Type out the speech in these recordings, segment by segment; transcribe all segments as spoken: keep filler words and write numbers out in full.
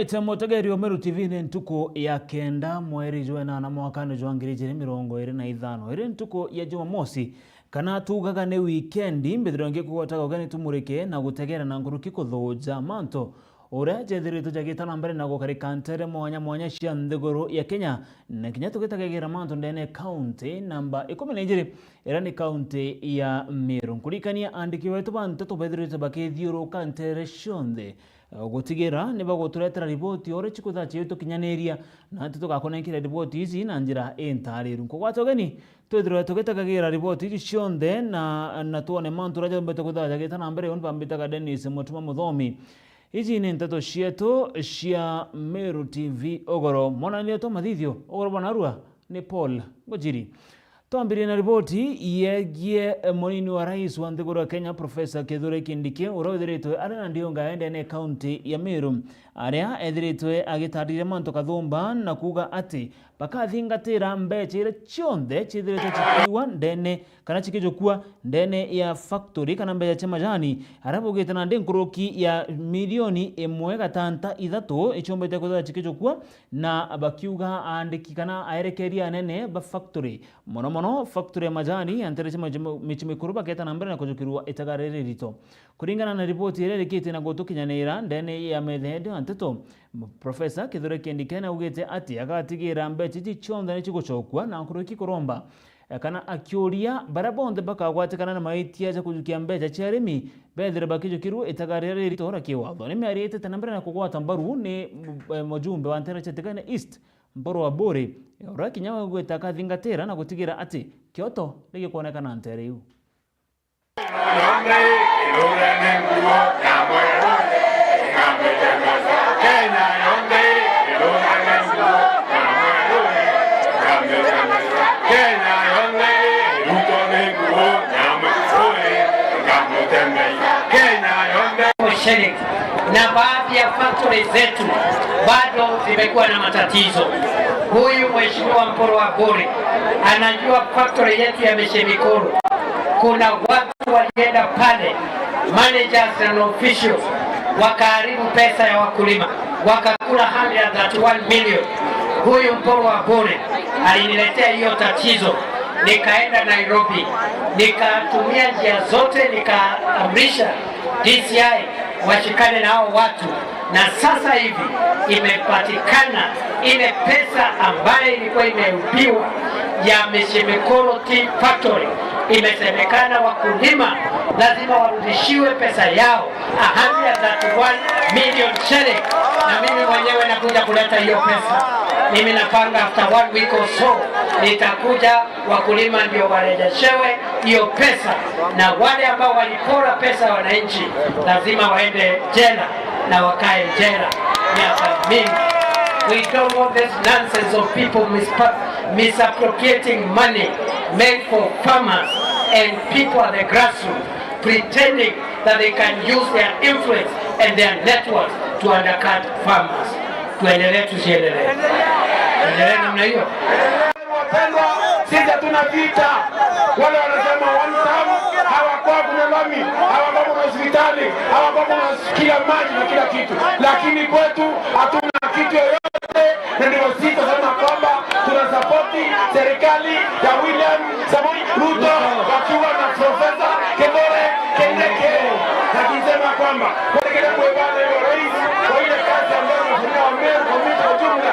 Te mutegeri wa Meru T V, ni ntuku ya kenda mweri jwa enana mwakani jwa ngiri ijiri mirongo iri na ithano. Iri ntuku ya Jumamosi, kana tugaga ni wikendi, mbithirwa ngikugwataga ugeni tumurike na gutegera na nkuruki kuthuja mantu uria jethiritwe jagita na mbere na gukarika ntere mwanya mwanya cia nthiguru ya Kenya, na kinya tugitagagira mantu ndene kaunti namba ikumi na ijiri, iria ni kaunti ya Meru. Nkurikania andiki wetu ba nteto bethirite bakithiuruka ntere cionthe, eh, gutigira ni baguturetera riboti o uria cikuthaa ciitukinyaniria, na ati tugakunenkera riboti ici na njira intariru. Nkugwata ugeni, twithirwe tugitagagira riboti ici cionthe na, na twone mantu uria jombete kwithirwa jagita na mbere. Uni bambitaga Dennis Mutuma Muthomi. Ici ni nteto cietu cia Meru T V ugoro. Mwanani wetu mathithio ugoro bwa narua ni Paul Ngujiri. Twambirie na riboti yegie munini wa rais wa nthiguru ya Kenya, Professor Kithure Kindiki, uria withiritwe ari na ndiunga ndene kaunti ya Meru, aria ethiritwe agitariria mantu kathumba na kuuga ati bakathingatira mbeca iria cionthe ciithiritwe cikiwa ndene kana cikijukua ndene ya factory kana mbeca cia majani, aria baugite nandi nkuruki ya milioni imwe gatanta ithatu iciombete kwithirwa cikijukua, na bakiuga aandiki kana aerekeria anene ba factory, mono mono factory ya majani ya ntere cia miji, miji mikuru, bakeeta na mbere na kujukirua itagara riri ririto. Kuringana na riboti iria irikite na gutukinyanira ndene ya methendo ya nteto, Professor Kithure Kindiki naugite ati agatigira mbeca ici cionthe ni cigucokua na nkuruki kuromba, eh, kana akiuria baria bonthe bakagwatikana na maitia ja kujukia mbeca cia arimi bethire bakijukirua itagara riria ririto ria kiwatho. Ni miario itete na mbere na kugwata mbaru ni, eh, mujumbe wa ntere cia Tigania East, Mpuru Aburi, uria kinya we augite akathingatira na gutigira ati kioto ni gikwonekana ntere iu. Shillings. Na baadhi ya factory zetu bado zimekuwa na matatizo. Huyu Mheshimiwa Mpuru Aburi anajua factory yetu ya Mishimikuru. Kuna watu walienda pale, managers and officials, wakaharibu pesa ya wakulima, wakakula hundred and thirty-one million. Huyu Mpuru Aburi aliniletea hiyo tatizo, nikaenda Nairobi, nikatumia njia zote, nikaamrisha D C I washikane na hao watu, na sasa hivi imepatikana ile pesa ambayo ilikuwa imeibiwa ya Mishimikuru Tea Factory. Imesemekana wakulima lazima warudishiwe pesa yao, a hundred and thirty-one million shilling, na mimi mwenyewe nakuja kuleta hiyo pesa. Mimi napanga after one week or so, nitakuja, wakulima ndio warejeshewe hiyo pesa, na wale ambao walipora pesa ya wananchi lazima waende jela na wakae jela miaka mingi. We don't want this nonsense of people mispa-, misappropriating money meant for farmers and people at the grassroots, pretending that they can use their influence and their networks to undercut farmers. Tuendelee, tusiendelee? Endelee namna hiyo. Wapendwa, sisi hatuna vita. Wale wanasema one term, hawakuwa kuna lami, hawakuwa kuna hospitali, hawakuwa kuna kila maji na kila kitu. Lakini kwetu hatuna kitu yoyote, na ndio sisi tunasema kwamba tunasapoti serikali ya William Samoei Ruto wakiwa na Profesa Kithure Kindiki, na akisema kwamba kuendelea kuibana hiyo rais kwa ile kazi ambayo amefanyia Wameru kwa mji kwa jumla,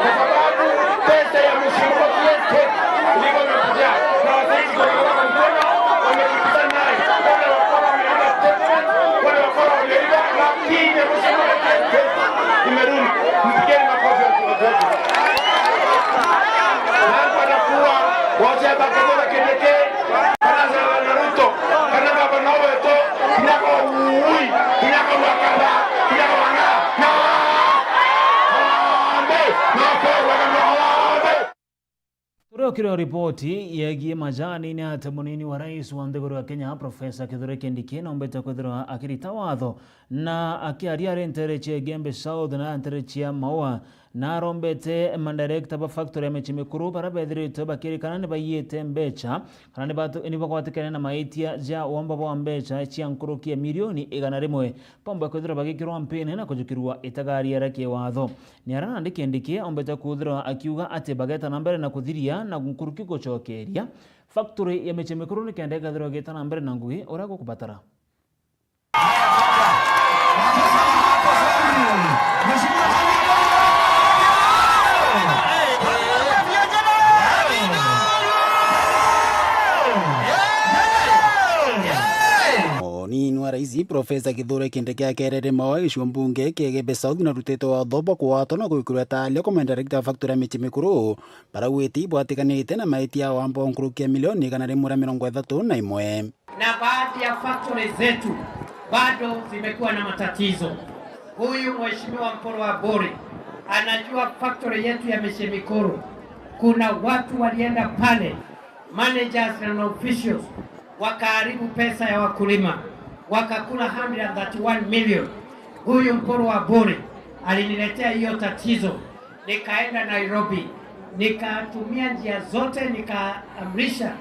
kwa sababu pesa ya Mheshimiwa Kiesket ilikuwa imekuja na wasaizi kwa mkono wamekimbizana naye. Wale wakora wameenda statement, wale wakora waliiba, lakini ya Mheshimiwa Kiesket imerudi. Mpigeni makofi watu wetu. Mambo yanakuwa, wacha bakabora kedeke, kana za na Ruto, kana gavana wetu, kinya kwa uui, kinya kwa wakara, kinya kwa wana. Na Harambee, na kwa wana Harambee. Turio kirio ripoti yegie majani ni ati munini wa rais wa nthiguru ya Kenya, Profesa Kithure Kindiki, nombete kwithirwa akirita watho na akiaria ari ntere cia Igembe South na ntere cia Maua, Narombete madirector ba factory ya michie mikuru baria bethiritwe bakirikana ni baiyite mbecha kana ni batu-, ni bagwatikene na maitia ja womba bwa mbecha cia nkuruki ya milioni igana rimwe, baumba kwithirwa bagikirwa mpini na kujukirwa itagaria ria kiwatho. Ni aria nandi Kindiki aumbite kwithirwa akiuga ati bageta na mbere na kuthiria na nkuruki gucokeria factory ya michie mikuru nikenda ikethirwa igita na mbere na ngugi uria gukubatara. Munini wa Rais, Profesa Kithure Kindiki akerere mawa gicigo mbunge kia Igembe South narutite watho bwa kugwatwa na gwikirwa talia kwa madirector ba factory ya michie mikuru, barauite ibwatikanite na maitia ya wamba wa nkuruki ya milioni igana rimwe ria mirongo ithatu na imwe. Na baadhi ya factory zetu bado zimekuwa na matatizo. Huyu Mheshimiwa Mpuru Aburi anajua factory yetu ya Michie Mikuru. Kuna watu walienda pale, managers na officials, wakaharibu pesa ya wakulima, wakakula hundred and thirty-one million. Huyu Mpuru Aburi aliniletea hiyo tatizo, nikaenda Nairobi, nikatumia njia zote, nikaamrisha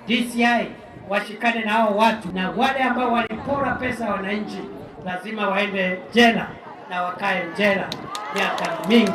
D C I washikane na hao watu, na wale ambao walipora pesa ya wananchi lazima waende jela na wakae jela miaka mingi.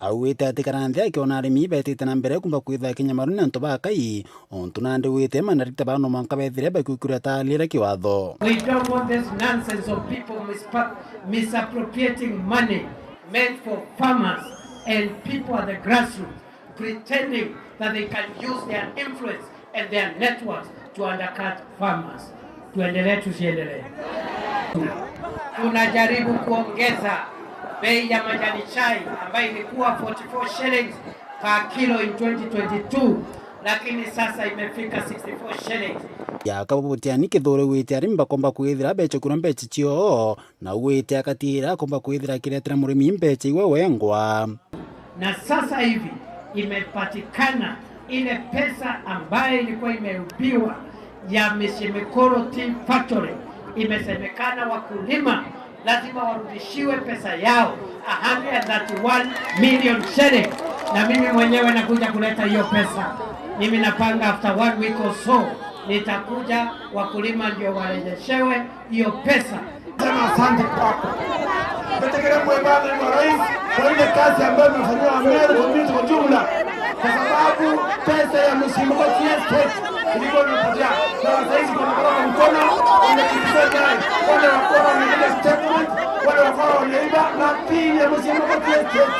Auite ati kana nthi akiona arimi betite na mbere kumba kwitha kinya maruni antu ba kai, untu nandi wite manarita bano mwanka bethire bakiukirwa talia ria kiwatho. We don't want this nonsense of people mispa-, misappropriating money meant for farmers and people at the grassroots, pretending that they can use their influence and their networks to undercut farmers. Tuendelee, tusiendelee? Tunajaribu kuongeza bei ya majani chai ambayo ilikuwa forty-four shillings per kilo in twenty twenty-two, lakini sasa imefika sixty-four shillings. Yaka Butiani Kithure wite arimi bakomba kwithira becukirwa mbecha cioo, na wite akatira akomba kwithira akiretera murimi mbecha iwe wengwa. Na sasa hivi imepatikana ile pesa ambayo ilikuwa imeibiwa ya Michie Mikuru Tea Factory. Imesemekana wakulima lazima warudishiwe pesa yao, a hundred and thirty-one million shilling. Na mimi mwenyewe nakuja kuleta hiyo pesa. Mimi napanga after one week or so, nitakuja, wakulima ndio warejeshewe hiyo pesa. Sema asante kwako. Ngetegere mwebane wa rais kwa ile kazi ambayo imefanyiwa Meru community kwa jumla, kwa sababu pesa ya Michie Mikuru Tea Estate ilikuwa imepotea, na sasa hizi kuna baraka mkono, wamekibisha naye, wale wakora wamekuja statement, wale wakora wameiba, na pia ya Michie Mikuru Tea Estate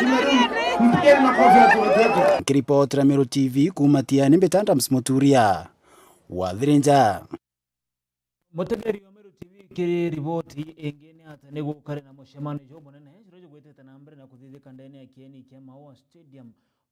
imerudi. Mpigeni makofi watu wetu. Nikiripotera Meru T V kuuma Tiani, mbita Adams Muturia wa Thirinja. Mutegeri wa Meru T V, kiri riboti ingi ni ati ni gukari na mucemanio jumunene juria jugwitite na mbere na kuthithika ndene ya kieni kia Maua Stadium.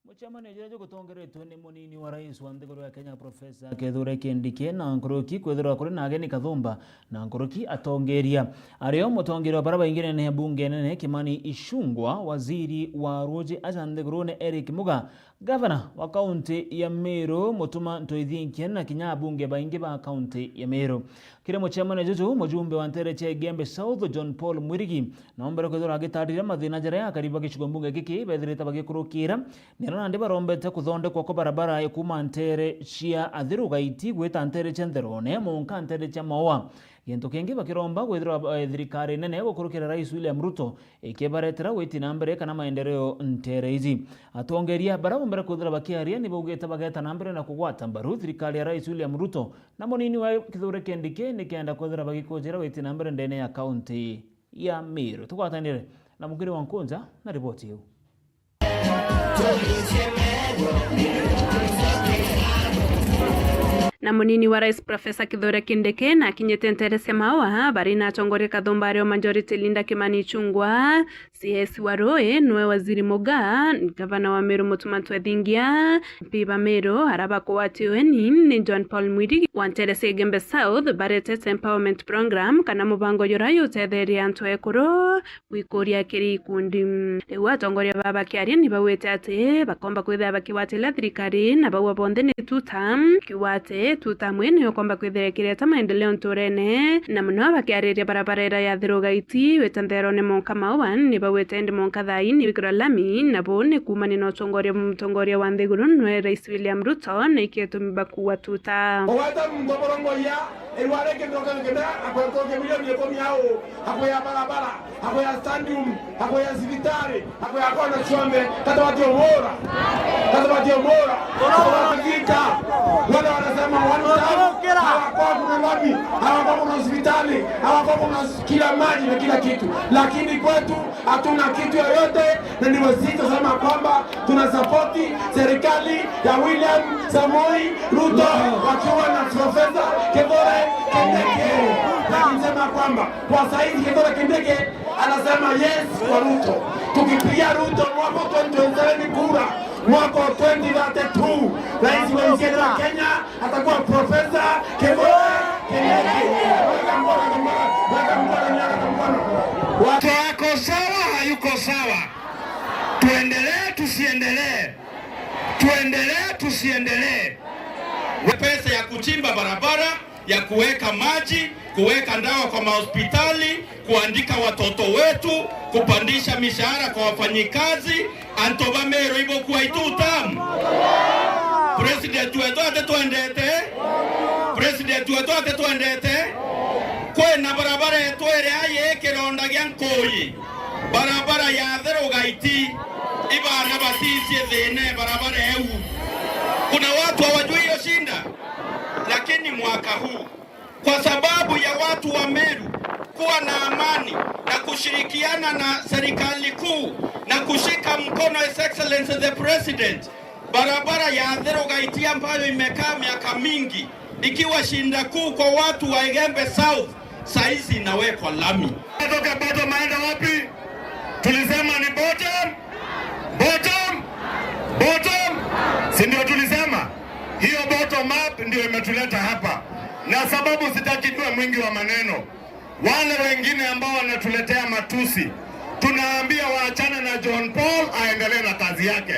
Mucemanio juria jugutongeretwe ni munini wa rais wa nthiguru ya Kenya, Professor Kithure Kindiki, na nkuruki kwithirwa kuri na ageni kathumba na nkuruki atongeria. Ario mutongeria wa baria baingi nene ya bunge nene, Kimani Ichung'wah, waziri wa ruuji aja nthigurune Eric Muga, gavana wa kaunti ya Meru, Mutuma Ntoithinkia, na kinya abunge baingi ba kaunti ya Meru. Kiri mucemanio juju, mujumbe wa nteere cia Igembe South, John Paul Mwirigi, naombere kwithirwa agitariria mathina jaria akari ba gicigo mbunge giki bethirite bagikurukira, nira nandi barombete kuthondekwa kwa barabara ya kuuma nteere cia Athiru Gaiti gwita nteere cia Ntherone, munka nteere cia Maua. Gintu kingi bakiromba kwithirwa, eh, thirikari nene gukurukira Rais William Ruto ikibaretera witi na mbere kana maendeleo nteere iji. Atongeria baria bombere kwithirwa bakiaria ni baugite bageta na mbere na kugwata mbaru thirikari ya Rais William Ruto na munini wa Kithure Kindiki nikenda kwithirwa bagikujira witi na mbere ndene ya kaunti ya Meru. Tugwatanire na Mukiri wa Nkunja na riboti iu. Na munini wa rais Professor Kithure Kindiki na akinyite nteere cia Maua, bari na atongoria kathumba ario Majority Leader Kimani Ichung'wah, C S wa Rui, nwe Waziri Muga, gavana wa Meru Mutuma Ntoithinkia, M P ba Meru aria bakugwatiwe ni, ni John Paul Mwirigi wa nteere cia Igembe South, baretete empowerment program kana mubango juria jutetheria antu ekuru gwikuria kiri ikundi. Riu atongoria baa bakiaria ni baugite ati bakomba kwithira bakigwatira thirikari na baua bonthe ni tuta, kiuga ati tuta amwe niyo ikomba kwithira ikireta maendeleo nturene, na muno bakiariria barabara iria ya Athiru Gaiti wita ntherone monka Maua ni bau Wetendi mwanka thaa ii ni wikirwa lami, na buu ni kuumania na utongoria, mutongoria wa nthiguru nwe Rais William Ruto, na ikio itumi bakuua tuta. Ugweta muntu burongoria, irware kindu kiri kenda, akwetukia milioni ikumi au, akuya barabara, akuya stadium, akuya cibitari, akuya kona cionthe, katabatie umura. Katabatie umura. Katabatie vita. Wale wanasema one time, hawakuwa kuna lami, hawakuwa kuna hospitali, hawakuwa kuna kila maji na kila kitu. Lakini kwetu hatuna kitu yoyote, na ndivyo sisi tunasema kwamba tunasapoti serikali ya William Samoei Ruto wakiwa na Profesa Kithure Kindiki. Na tunasema kwamba kwa saizi Kithure Kindiki anasema yes kwa Ruto. Tukipigia Ruto mwaka wa twenty twenty-seven kura, mwaka wa twenty thirty-two, rais wa nchi yetu ya Kenya atakuwa Profesa Kithure Kindiki. Weka mkono, weka mkono, weka mkono, weka mkono. Wa- Ako sawa, hayuko sawa? Tuendelee, tusiendelee? Tuendelee, tusiendelee? Pesa ya kuchimba barabara, ya kuweka maji, kuweka dawa kwa mahospitali, kuandika watoto wetu, kupandisha mishahara kwa wafanyikazi, antu ba Meru ibukua itutam. President wetu atetwendete? President wetu atetwendete? Kwina barabara yetu iria yi kironda gia nkuyi, barabara ya Therugaiti, ibana baticie thina barabara eu. Kuna watu hawajui hiyo shinda, lakini mwaka huu kwa sababu ya watu wa Meru kuwa na amani na kushirikiana na serikali kuu na kushika mkono His Excellency the President. Barabara ya Therugaiti ambayo imekaa miaka mingi ikiwa shinda kuu kwa watu wa Igembe South, saizi inawekwa lami. Toka bottom aenda wapi? Tulisema ni bottom, bottom, bottom. Si ndio tulisema? Hiyo bottom up ndio imetuleta hapa. Na sababu sitaki niwe mwingi wa maneno. Wale wengine ambao wanatuletea matusi, tunaambia waachane na John Paul aendelee na kazi yake.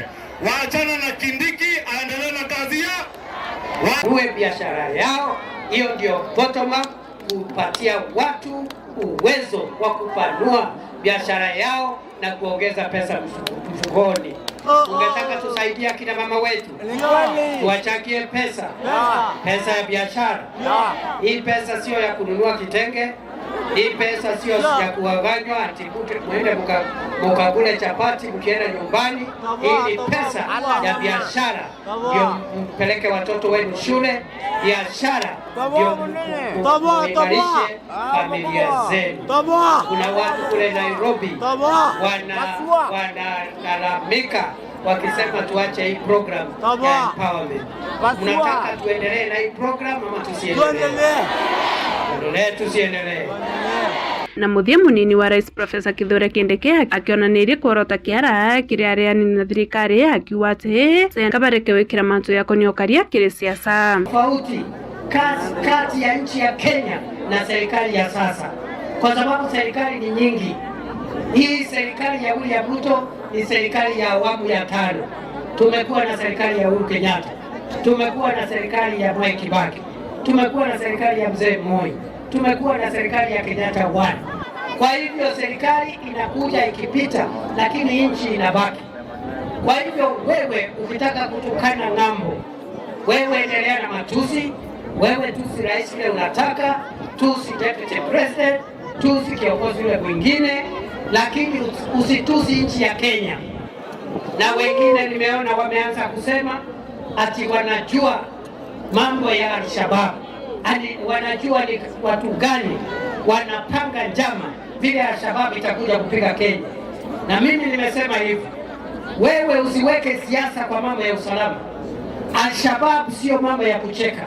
Waachane na Kindiki aendelee na kazi ya wa- Uwe biashara yao, hiyo ndio bottom up, kupatia watu uwezo wa kupanua biashara yao na kuongeza pesa mfuko-, mfukoni. Ungetaka tusaidie akina mama wetu? Tuwachangie pesa. Pesa ya biashara. Hii pesa sio ya kununua kitenge. Hii pesa sio ya kuwaganywa ati mke-, mwende mka-, mkakule chapati mkienda nyumbani. Hii ni pesa ya biashara. Ndio mpeleke watoto wenu shule, biashara, ndio mu-, mu-, mu-, muimarishe familia zenu. Kuna watu kule Nairobi wana-, wanalalamika wakisema tuache hii program ya empowerment. Mnataka tuendelee na hii program ama tusiendelee? Tuendelee, tusiendelee? Na muthia munini wa Rais Professor Kithure Kindiki akionanirie kworota kiara kiri areani na thirikari, akiuga ati nkabareke gwikira mantu ya kuniokaria kiri siasa. Tofauti kati, kati ya nchi ya Kenya na serikali ya sasa, kwa sababu serikali ni nyingi. Hii serikali ya William Ruto ni serikali ya awamu ya tano. Tumekuwa na serikali ya Uhuru Kenyatta, tumekuwa na serikali ya Mwai Kibaki, tumekuwa na serikali ya Mzee Moi, tumekuwa na serikali ya Kenyatta one. Kwa hivyo serikali inakuja ikipita, lakini nchi inabaki. Kwa hivyo wewe ukitaka kutukana ng'ambo, wewe endelea na matusi, wewe tusi rais vile unataka, tusi deputy president, tusi kiongozi yule mwingine, lakini us-, usitusi nchi ya Kenya. Na wengine nimeona wameanza kusema ati wanajua mambo ya Al-Shabaab. Yaani, wanajua ni watu gani wanapanga njama vile Al-Shabaab itakuja kupiga Kenya. Na mimi nimesema hivi, wewe usiweke siasa kwa mambo ya usalama. Al-Shabaab sio mambo ya kucheka.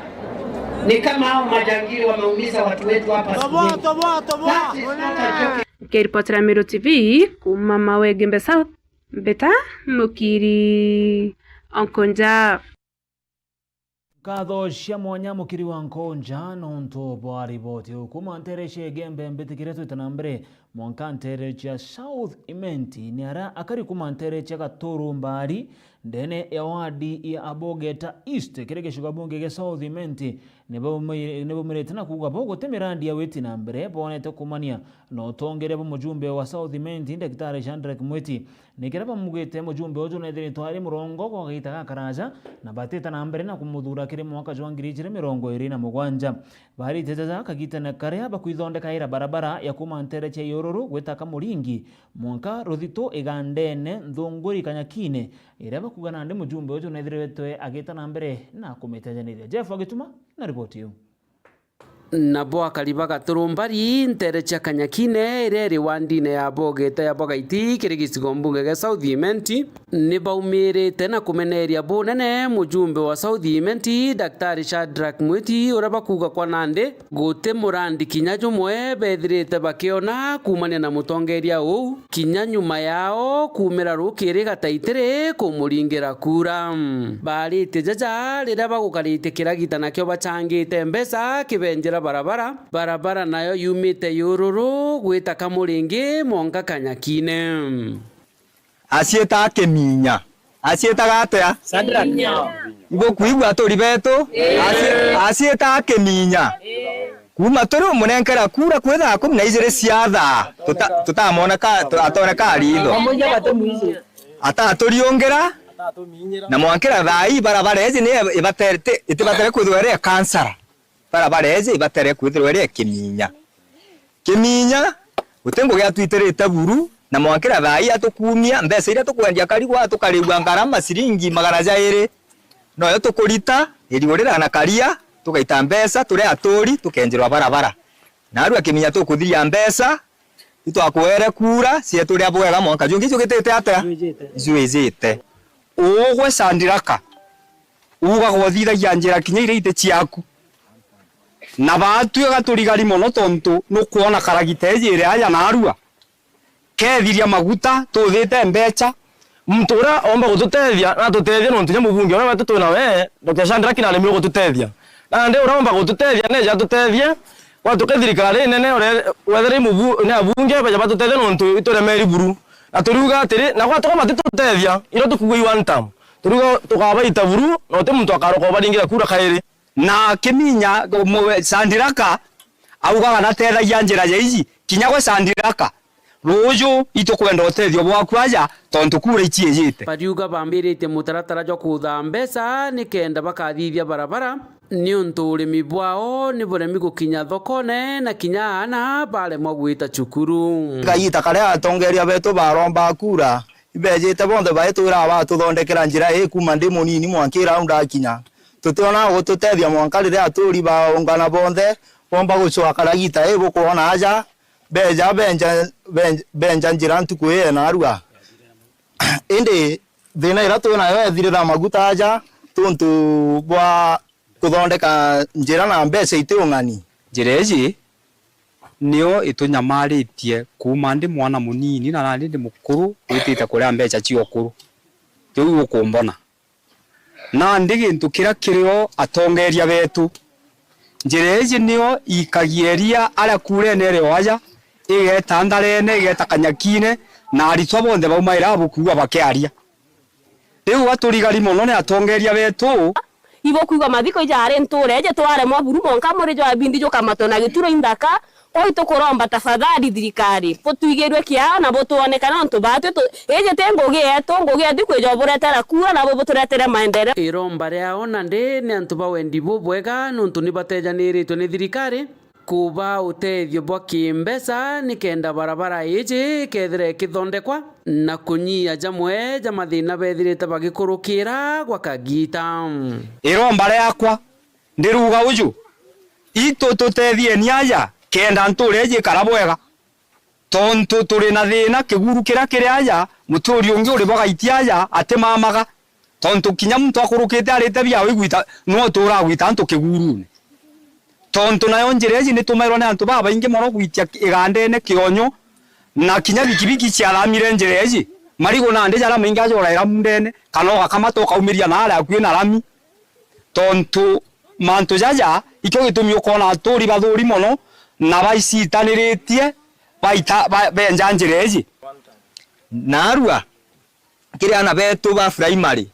Ni kama hao majangili wameumiza watu wetu hapa siku nyingi. That is not a joke. Nkiripotera Meru T V kuuma Mawe Gembe South, Mbeta Mukiri Onkonja. Nkatho cia mwanya Mukiri wa Nkonja nontu bwa riboti iu. Kuuma nteere cia Igembe mbitikire twite na mbere mwanka nteere cia South Imenti, ni aria akari kuuma nteere cia Gaturu Mbari Ndene ya wadi ya Abogeta East kiri gicigo bunge gia South Imenti, nibaumire-, nibaumirite na kuuga bo guti mirandi ya witi na mbere bonete kumania na utongeria bwa mujumbe wa South Imenti, Daktari Shadrack Mwiti. Ni kiria bamugite mujumbe uju nethiritwe ari murongo gwa gita gakaraja, na batita na mbere na kumuthuura kiri mwaka jwa ngiri ijiri mirongo iri na mugwanja. Barite jaja kagitene karia bakwithondekaira barabara ya kuuma ntere cia Iururu gwita Kamuringi, mwanka Ruthito igandene Nthunguri Kanyakine, iria bakuuga nandi mujumbe uju nethiritwe agita na mbere na kumitejaniria. Jeff Agituma na riboti iu. Nabo akari ba Gaturumbari, ntere cia Kanyakine, iria iri wandine ya Bogeta ya Bagaiti, kiri gicigo mbunge gia South Imenti, ni baumirite na kumeneria bunene mujumbe wa South Imenti, Daktari Shadrack Mwiti, uria bakuuga kwa nandi guti murandi kinya jumwe bethirite bakiona kuumania na mutongeria uu, kinya nyuma yao kuumira rukiri gataitiri kumuringira kura. Baaritie jaja riria bagukarite kiragita nakio bachangite mbeca kibenjera barabara, barabara nayo yumite Iururu gwita Kamuringi mwanka Kanyakine. Aciitaga Kiminya. Aciitaga atia? Ibukwigua aturi betu? Aci-, aciitaga Kiminya. Kuuma turi umunenkera kura kwithaa kumi na ijiri cia thaa, tuta-, tutamoneka, tu-, atoneka aritho. Ataturiungira, na mwankira thaa ii barabara iji ni ibatere-, itibatere kwithirwa iri kansara. Barabara iji ibatere kwithirwa iri Kiminya. Kiminya, guti ngugi atwitirite buru, na mwankira thaa ii atukuumia, mbeca iria tukwendia karigwa tukarigua ngarama ciringi magana jairi. Noyo tukurita, iriurira na karia, tugaita mbeca, turi aturi, tukenjerwa barabara. Narua Kiminya tukuthiria mbeca, itwakuere kura, cietu ria bwega mwanka jungi jugitite atia? Jwijite. Jwijite. Ugwe Sandiraka, ugaga uthithagia njira kinya iria iti ciaku. Na baatwi gaturigari mono tontu nukwona karagita iji iri aja narua. Kethiria maguta, tuthite mbecha. Muntu uria omba gututethia, natutethie nontu nya mubunge uria wetu twina we, Doctor Shadrack naremire gututethia. Nandi uria omba gututethia, neja atutethie. Gwatuke thirikari inene, ure-, wethire i mubu-, ni abunge, beja batutethie nontu ituremeri buru. Na turiuga atiri, na gwatuka batitutethia, irio tukuigua i one term. Turiuga tukabaita buru, na uti muntu akaroka ubaringira kura kairi. Na Kiminya, mu-, Sandiraka, augaga natethagia njira ja iji, kinya gwe Sandiraka, ruuju itukwenda utethio bwaku aja, tontu kura iciijite. Bariuga bambiritie mutaratara jwa kuutha mbeca nikenda bakathithia barabara, niuntu urimi bwao ni buremi gukinya thokone, na kinya aana baremwa gwita cukuru. Kagiita karia atongeria betu baromba kura, ibejite bonthe baitwira batuthondekera njira ii kuuma ndi munini mwanka ira au ndakinya. Tutiona gututethia mwanka riria aturi baungana bonthe, bomba gucwaka ragita ii bukwona aja, beja benja, benja, benja njira ntuku ii ya narua. Indi thina iria twi nayo ethirira maguta aja tuntu bwa kuthondeka njira na mbeca iti ung'ani. Njira iji nio itunyamaritie kuuma ndi mwana munini na nandi ndi mukuru gwitite kuria mbeca cia ukuru. Kiu ukumbona. Nandi gintu kiria kirio atongeria betu, njira iji nio ikagia iria aria kuurene iri o aja, igeta Ntharene, igeta Kanyakine, na aritwa bonthe baumaira bukuua bakiaria. Riu aturigari mono ni atongeria betu. Ibukwigua mathiko ijari ntuura iji twaremwa buru mwanka muri jwa bindi jukamatwe na gituro inthaka. Kwou tukuromba tafadhali thirikari, butwigirue kiao na butwonekane nontu baatwi tu-, iji ti ngugi yetu, ngugi yetu ikwija uburetera kura nabo buturetere maendeleo. Iromba riao nandi ni antu ba wendi bubwega nontu ni batejaniritwe ni thirikari kuba utethio bwa kimbeca nikenda barabara iji ikethira ikithondekwa na kunyia jamwe ja mathina bethirite bagikurukira gwa kagiita. Iromba riakwa ndiruga uju, itu tutethieni aja kenda ntuura iji ikara bwega. Tontu turi na thina, kiguru kiria kiri aja, muturi ungi uri bwa gaiti aja atimamaga. Tontu kinya muntu akurukite arite biawe igwita, no utura agwita antu kigurune. Tontu nayo njira iji nitumairwa ni antu babaingi mono gwitia igandene kionyo, na kinya bikibiki ciathamire njira iji, marigu nandi jaria maingi aja uraira mundene, kana ugakamata ukaumiria naria akui na rami. Tontu mantu jaja, ikio gitumi ukoona aturi bathuri mono, na baicitaniritie, baita-, ba-, benja njira iji. Narua, kiri aana betu ba primary,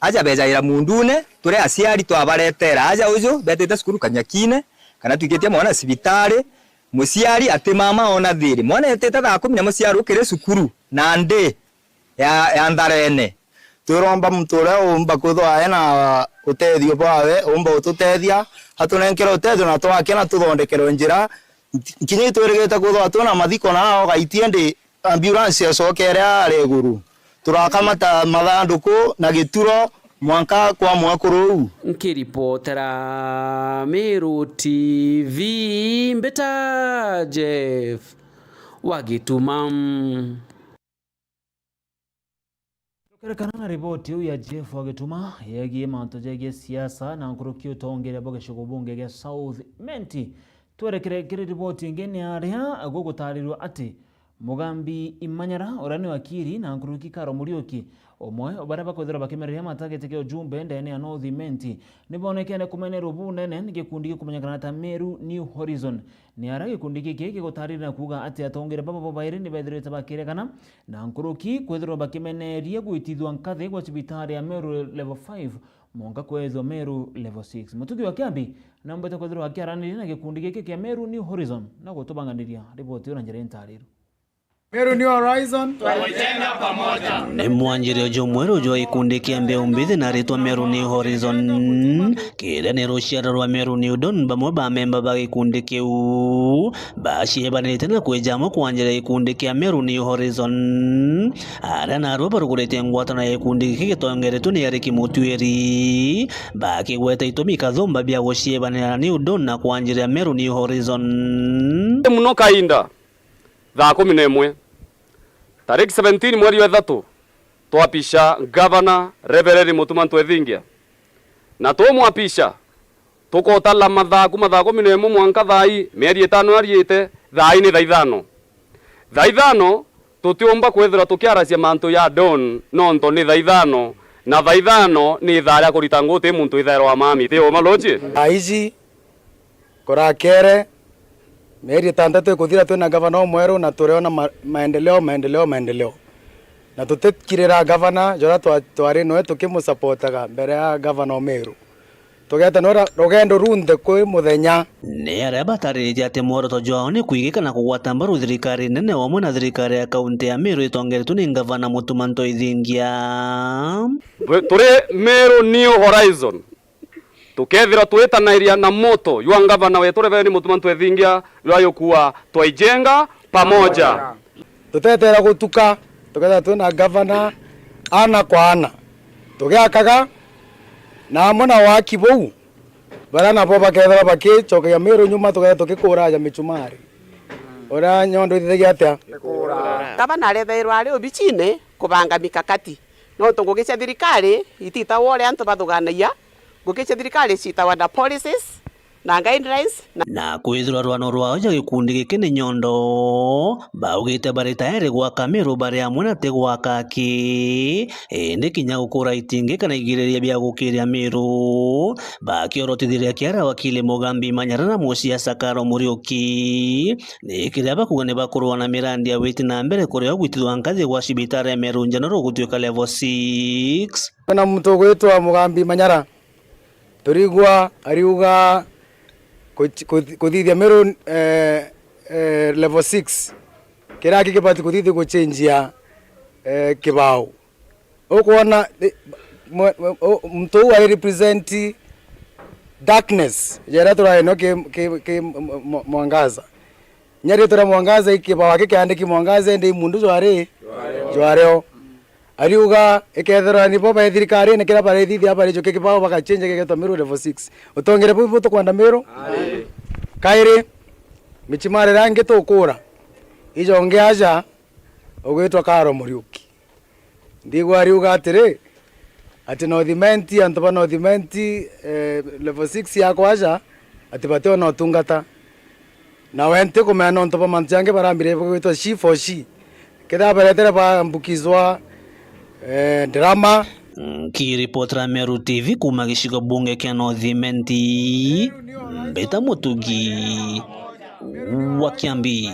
Aja bejaira mundune, turi aciari twabaretera aja uju betite cukuru kanyakine, kana twikitie mwana cibitari, muciari ati mama ona thiri. Mwana etite thaa kumi na muciari ukiri cukuru, na ndi ya, ya ntharene. Twiromba muntu uria uumba kwithwa aena utethio bwawe, uumba ututethia, atunenkere utethio na twakena tuthondekerwe njira. Nkinya itwirigite kwithwa twina mathiko na aoga itiendi ambulance icokere aria iguru. Turakamata mathanduku na gituro mwanka kwa mwekuru uu. Nkiripotera Meru T V, mbita Jeff wa Gituma. Tukerekana na riboti iu ya Jeff wa Gituma yegie mantu jegie siasa na nkuruki utongeria bwa gicigo bunge gia South Imenti, twerekere kiri riboti ingi ni aria gugutarirua ati Mugambi Imanyara, uria ni wakiri na nkuruki Karo Muriuki, umwe wa baria bakwithirwa bakimereria matagete kia ujumbe ndene ya North Imenti, ni bonekene kumenerwa bunene ni gikundi gikumenyekana ta Meru New Horizon. Ni aria gikundi giki gigutariria na kuuga ati atongeria baba bo bairi ni bethirite bakiregana na nkuruki kwithirwa bakimeneria gwitithua nkathi gwa cibitari ya Meru Level five mwanka kwethwa Meru Level six. Mutugi wa Kiambi naumbite kwithirwa akiaraniria na gikundi giki kia Meru New Horizon na gutubanganiria riboti iu na njira intariru. Meru New Horizon. Ni mwanjirio jumweru jwa gikundi kia mbeu mbithi na ritwa Meru New Horizon, kiria ni ruciaro rwa Meru New Dawn, bamwe ba memba ba gikundi kiu baciebanite na kwija amwe kwanjiria gikundi kia Meru New Horizon. Aria narua barugurite ngwatano ya gikundi giki gitongeretwe ni Eric Mutuiri, bakigweta itumi kathumba bia guciebanira na New Dawn na kwanjiria Meru New Horizon. Muno kainda, thaa kumi na imwe, tariki seventeen mweri wa ithatu, twapisha Ngavana Reverend Mutuma Ntwethingia, na tumwapisha, tukotala mathaa kuma thaa kumi na imwe mwanka thaa ii, mieri itano yariite, thaa ii ni thaa ithano. Thaa ithano tutiumba kwithirwa tukiaracia mantu ya Dawn, nontu ni thaa ithano, na thaa ithano ni ithaa ria kurita nguti muntu ithairwa wa mami, ti uma, Lochi? Thaa iji kurakere, mieri itantatu ikuthira twina ngavana umweru na turiona ma-, maendeleo, maendeleo, maendeleo. Na tutikirira ngavana, jora twa-, twari noe tukimusapotaga mbere ya ngavana o Meru. Tugeta nora rugendo runthe kwi muthenya. Ni aria batariritie ati mworoto jwao ni kwigika na kugwata mbaru thirikari nene wamwe na thirikari ya kaunti ya Meru itongeretwe ni ngavana Mutuma Ntwethingia. Turi Meru New Horizon. Tukethirwa twitanairia na moto jwa ngavana wetu Reverend Mutuma Ntwethingia, jwa yukua twaijenga pamoja. Tutetera gutuka, tukethirwa twina ngavana ana kwa ana. Tugiakaga, na amwe na waki buu, baria nabo bakethirwa bakicokagia Meru nyuma, tukethirwa tukikuraja micumari. Uria nyondo ithithagia atia? Ngavana arethairwa ari obicine kubanga mikakati. Nontu ngugi cia thirikari ititagwa uria antu bathuganagia, ngugi cia thirikari ciitagwa na policies na guidelines na. Na kwithirwa rwano rwao ja gikundi giki ni nyondo, baugite bari tayari gwaka Meru bari amwe na ti gwaka aki, indi kinya gukura itingi kana igiriria bia gukiria Meru, bakiorotithiria kiara wakili Mugambi Manyara na musiasa Karo Muriuki. Ni kiria bakuga ni bakurwa na mirandi ya witi na mbere kuria ugwitithwa nkathi gwa cibitari ya Meru General gutuika level six. Kwina muntu ugwitwa Mugambi Manyara, turigwa ariuga ku-, ku-, kuthithia Meru, eh, eh, level six, kiria aki kibati kuthithia guchenjia, eh, kibao. Ukwona, eh, mwe-, mwe-, u-, muntu uu ari represent darkness, jeria turaino ki, ki, ki m-, m-, mwangaza. Nya ritwa ria mwangaza, i kibao aki kiandiki mwangaza, indi i mundu jwari, jwario. Ariuga, ikethirwa nibo be thirikarine, kiria barithithia barijukia kibao bagachenja gigetwa Meru level six. Utongere buu butukwenda Meru? Kairi, michimari iria ingi tukura, ijongi aja, ugwitwa Karo Muriuki. Ndigwa ariuga atiri, ati North Imenti, antu ba North Imenti, eh, level six ya kwaja, ati bationa utungata. Na we ntikumenya nontu bwa mantu jangi barambire gwitwa she for she. Kethira baretere bambukizwa, eh, drama. Nkiripotera Meru T V kuuma gicigo bunge kia North Imenti, Mbita Mutugi wa Kiambi.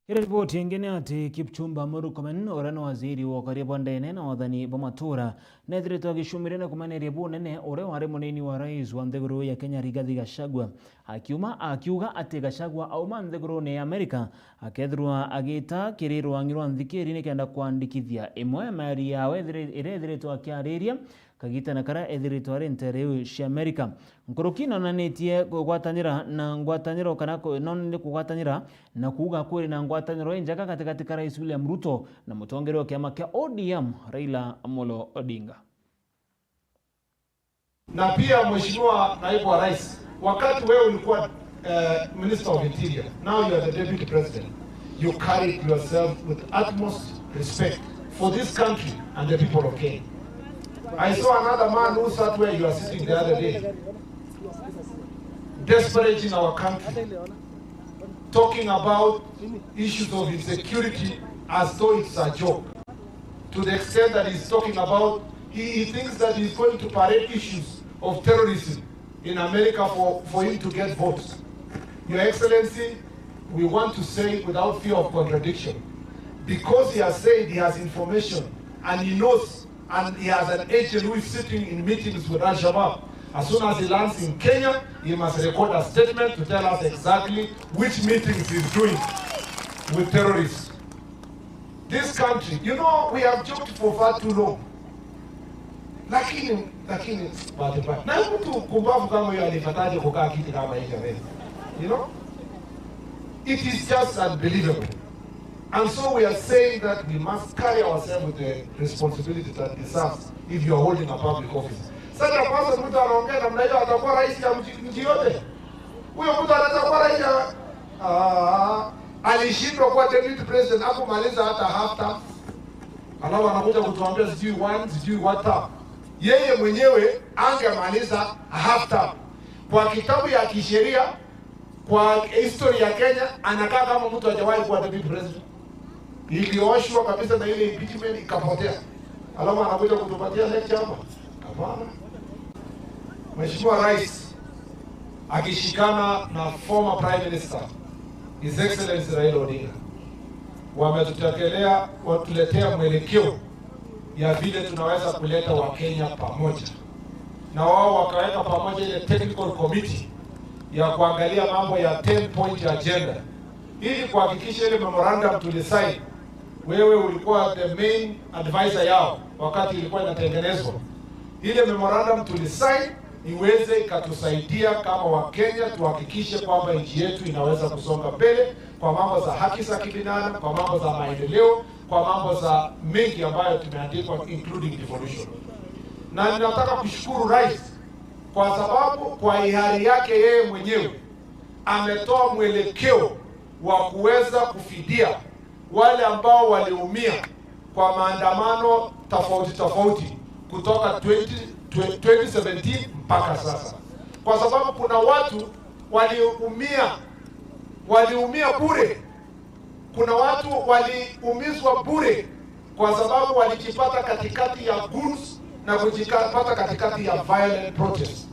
Iri riboti ingi ni ati Kipchumba Murkomen, uria ni waziri wa ukaria bwa ndene na wathani bwa matura, nethiritwe agicumire na kumeneria bunene uria wari munini wa rais wa nthiguru ya Kenya, Rigathi Gachagua, akiuma, akiuga ati Gachagua auma nthigurune ya Amerika, akethirwa agita kiri rwang'i rwa nthikiri nikenda kwandikithia imwe ya meri yawe ithiri-, iria ethiritwe akiariria kagitene karia ethiritwe ari nteere iu cia Amerika. Nkuruki nonanitie kugwatanira na ngwataniro kana ku-, nonanitie kugwatanira na kuuga kuri na ngwataniro injega gatigati ka Rais William Ruto na mutongeria wa kiama kia O D M, Raila Amolo Odinga. Na pia, Mheshimiwa Naibu wa Rais, wakati wewe ulikuwa, eh, Minister of Interior, now you are the Deputy President, you carried yourself with utmost respect for this country and the people of Kenya. I saw another man who sat where you are sitting the other day, desperate in our country, talking about issues of insecurity as though it's a joke, to the extent that he's talking about, he, he thinks that he's going to parade issues of terrorism in America for, for him to get votes. Your Excellency, we want to say without fear of contradiction, because he has said he has information and he knows, and he has an agent who is sitting in meetings with Al-Shabaab, as soon as he lands in Kenya, he must record a statement to tell us exactly which meetings he's doing with terrorists. This country, you know, we have joked for far too long. Lakini, lakini, bahati mbaya. Na mtu kumbavu kama huyo alipataje kukaa kiti kama hii jameni? You know? It is just unbelievable. And so we are saying that we must carry ourselves with the responsibility that deserves if you are holding a public office. Such a person, mtu anaongea namna hiyo, atakuwa rais ya mji, mji yote? Huyo mtu anaweza kuwa rais ya, ah, alishindwa kuwa deputy president, hakumaliza hata half term. Alafu anakuja kutuambia sijui one, sijui what term. Yeye mwenyewe angemaliza half term. Kwa kitabu ya kisheria, kwa history ya Kenya, anakaa kama mtu hajawahi kuwa deputy president. Ilioshwa kabisa na ile impeachment ikapotea. Alafu anakuja kutupatia lecture hapa? Hapana. Mheshimiwa Rais akishikana na former Prime Minister, His Excellency Raila Odinga, wametutekelea, watuletea mwelekeo ya vile tunaweza kuleta Wakenya pamoja. Na wao wakaweka pamoja ile technical committee ya kuangalia mambo ya ten point agenda, ili kuhakikisha ile memorandum tulisign, wewe ulikuwa the main advisor yao wakati ilikuwa inatengenezwa. Ile memorandum tulisign iweze ikatusaidia kama Wakenya tuhakikishe kwamba nchi yetu inaweza kusonga mbele kwa mambo za haki za kibinadamu, kwa mambo za maendeleo, kwa mambo za mengi ambayo tumeandikwa, including devolution. Na ninataka kushukuru Rais kwa sababu kwa hiari yake yeye mwenyewe ametoa mwelekeo wa kuweza kufidia wale ambao waliumia kwa maandamano tofauti tofauti kutoka twenty, twenty seventeen mpaka sasa, kwa sababu kuna watu waliumia, waliumia bure. Kuna watu waliumizwa bure kwa sababu walijipata katikati ya goons na kujipata katikati ya violent protest.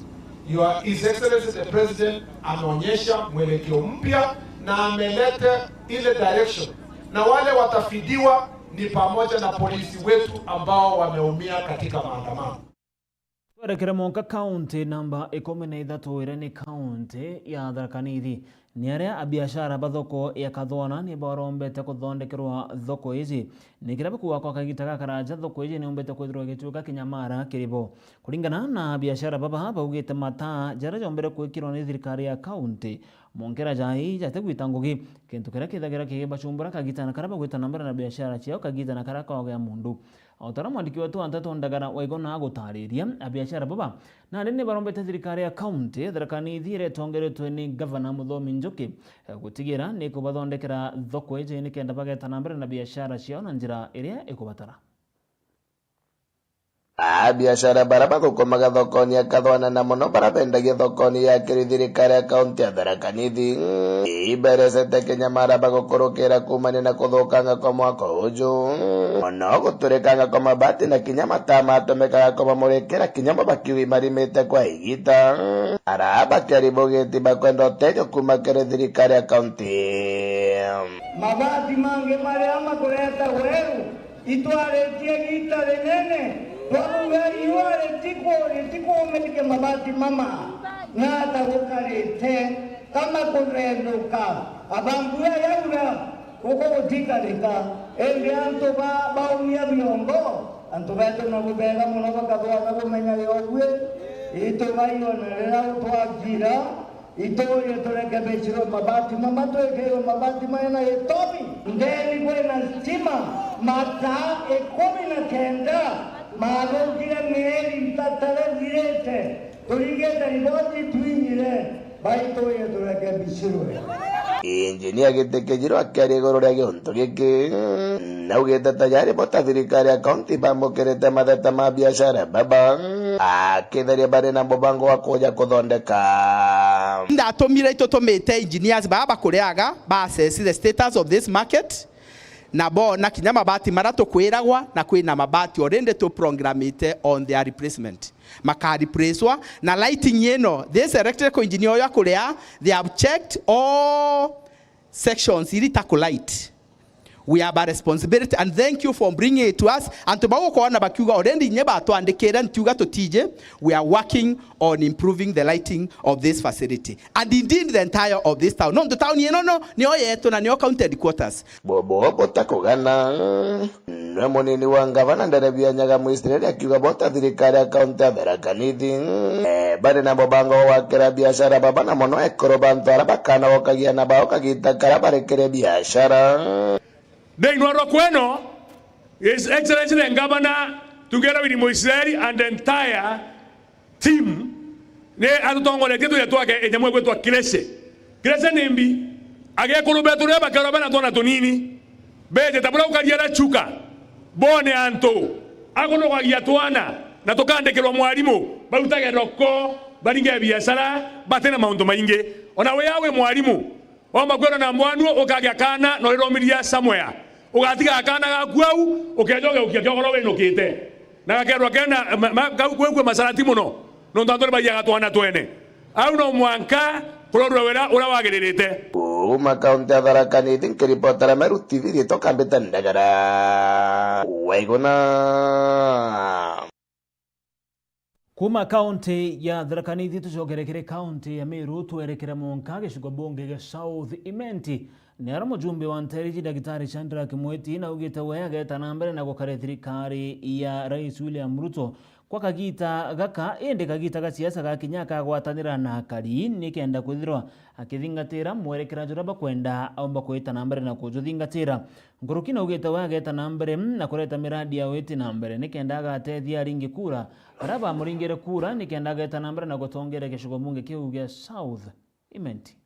Your, His Excellency the President ameonyesha mwelekeo mpya na ameleta ile direction, na wale watafidiwa ni pamoja na polisi wetu ambao wameumia katika maandamano. Twerekere mwanka kaunti namba ikumi na ithatu, iria ni kaunti ya Tharaka Nithi. Ni aria abiashara ba thoko ya Kathwana ni barombete kuthondekerwa thoko iji. Ni kiria bakuuga kwa kagita gakaraja, thoko iji ni yombete kwithirwa igituika kinyamara kiri bo. Kuringana na abiashara baba, baugite mataa jaria jombere kwikirwa ni thirikari ya kaunti, monkera jai jatigwita ngugi, kintu kiria kithagira kigibacumbura kagita na karia bagwita na mbere na biashara ciao kagita na karia kaogea mundu. O ta uria mwandiki wetu wa nteto Ndagara Waigona agutaariria, abiashara baba nandi ni barombete thirikari ya kaunti ya Tharaka Nithi iria itongeretwe ni Gavana Muthomi Njuki, eh, gutigira ni kubathondekera thoko iji nikenda bageta na mbere na biashara ciao na njira iria ikubatara. Abiashara baria bagukomaga thokoni ya Kathwana na mono baria bendagia thokoni ya kiri thirikari ya kaunti ya Tharaka Nithi, iberesete kinya mara bagukurukira kuumania na kuthukanga kwa mwako uju. Mono guturikanga kwa mabati na kinya mataa matumikaga kumamurikira kinya bo bakiuga imarimite kwa igita. Ara bakiari bugiti bakwenda uteithio kuuma kiri thirikari ya kaunti. Mabati mangi maria makureta weru, itwaritie giita rinene, twakuga riua ritiku-, ritikuumiria mabati mama, na ata gukarite, kama kuthenduka, aba mbura yaura, guku gutikarika, indi antu ba-, baumia biongo, antu betu na bubega mono bakathwa na bumenya riogui, itu baiona riria utwagira, Ituje turekebishirwe mabati mama, twikirwe mabati mena gitomi. Ndeni kwina stima, mataa ikumi na kenda mathukire mieri ithatu ithirite. Turingite riboti twinyire, bai tuje turekebishirwe. Injinia Giti Kijiro akiaria iguru ria giuntu giki, naugite tayari bo ta thirikari ya kaunti bamukirite matheta ma biashara baba, akitheria bari na mubango wa kuja kuthondeka. Ndatumire itutumite engineers baa bakuriaga ba assess the status of this market, na boona kinya mabati maria tukwiragwa, na kwina mabati already tuprogramite on their replacement. Makareplacewa na lighting ino. This electrical engineer uyu akuria, they have checked all sections iria itakulight. We have a responsibility and thank you for bringing it to us. Antu bau ukoona bakiuga already inye batwandikire, ntiuga tutiji. We are working on improving the lighting of this facility and indeed the entire of this town. Nontu town ino no, nio yetu na nio county headquarters. Bobo butakugana. Nwe munini wa ngavana Nderebi Anyaga Mwisraeli akiuga bo ta thirikari ya kaunti ya Tharaka Nithi, eh, bari na mubango wa gwakira biashara baba na mono ekuru bantu aria bakanagokagia na bao kagita karia barekere biashara. Thiini wa roko ino, His Excellency the Governor, Tugera Willy Mwisraeli and the entire team ni atutongoretie tuja twake inyamu igwitwa Kireche. Kireche ni mbi, agekuru betu riria bakerwa bena twana tunini, beejite buria gukaria aria chuka, boone antu akunogagia twana na tukandikirwa mwarimu, barutage roko, baringe biashara, batina mauntu maingi. Ona wia wi mwarimu, Waumba kwirwa na mwanua, ukagia kaana na uriromithia somewhere. Ugatiga kaana gaku au, ukeeja ugeukia kiogoro winukite. Na gakeerwa kena, ma, ma, kau, kau kwi macarati mono, nontu antu ni baiyaga twana twene. Au no mwanka kurorua wira uria wagiririte. Kuuma kaunti ya Tharaka Nithi, nkiripotera Meru T V, riitwa Kambite Ndagara. Waiguna. Kuuma kaunti ya Tharaka Nithi tucokere kiri kaunti ya Meru, twerekere mwanka gicigo bunge gia South Imenti. Ni aria mujumbe wa Nteriji Dagitari Shadrack Mwiti naugite we ageeta na mbere na gukare thirikari ya Rais William Ruto kwa kagiita gaka, indi kagiita ga siasa gakinya akagwatanira na akari nikenda kwithirwa akithingatira mwerekera juria bakwenda aumba kwita na mbere na kujuthingatira. Nkuruki naugite we ageeta na mbere na kureta miradi ya witi na mbere nikenda agatethia aringi kura baria bamuringire kura nikenda ageeta na mbere na gutongeria gicigo bunge kiu gia South Imenti.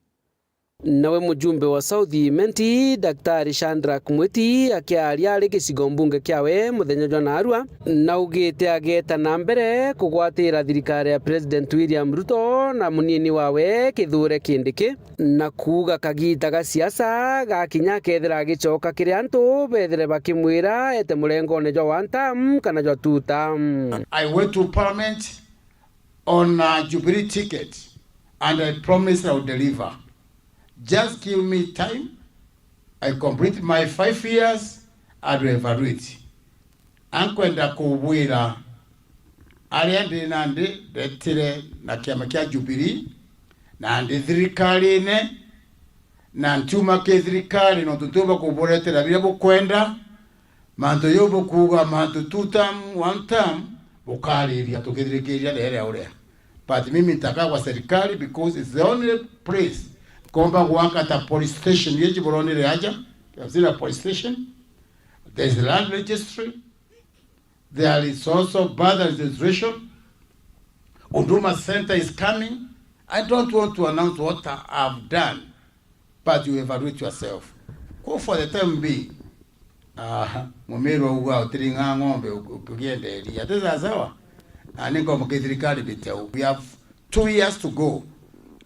Nawe mujumbe wa South Imenti, Daktari Shadrack Mwiti, akiaria ari gicigo mbunge kiawe muthenya jwa naarua, naugite ageeta na mbere kugwatira thirikari ya President William Ruto na munini wawe Kithure Kindiki. Na kuuga kagiita ga siasa gakinya akethira agicoka kiri antu beethire bakimwira eete murengone jwa one term kana jwa two term. I went to parliament on a Jubilee ticket and I promised I would deliver. Just give me time, I complete my five years and we evaluate. Ankwenda kubwira aria ndi nandi ndetire na kiama kia Jubilee, na ndi thirikarine, na ntiuma ki thirikari, nontu ntiumba kuburetera biria bukwenda. Mantu jau bukuuga mantu two term, one term, bukariria tukithirikiria riria uria. But mimi nitakaa kwa serikali because it's the only place nkomba gwaka ta police station. Yeji buronire aja, you have seen a police station, there is land registry, there is also birth registration. Huduma Center is coming. I don't want to announce what I have done, but you evaluate yourself. Go for the time being. Aha, mumiru uga utiringa ng'ombe ukigienderia. Ati sawa sawa? Na ni ngomba ki thirikari biteu. We have two years to go.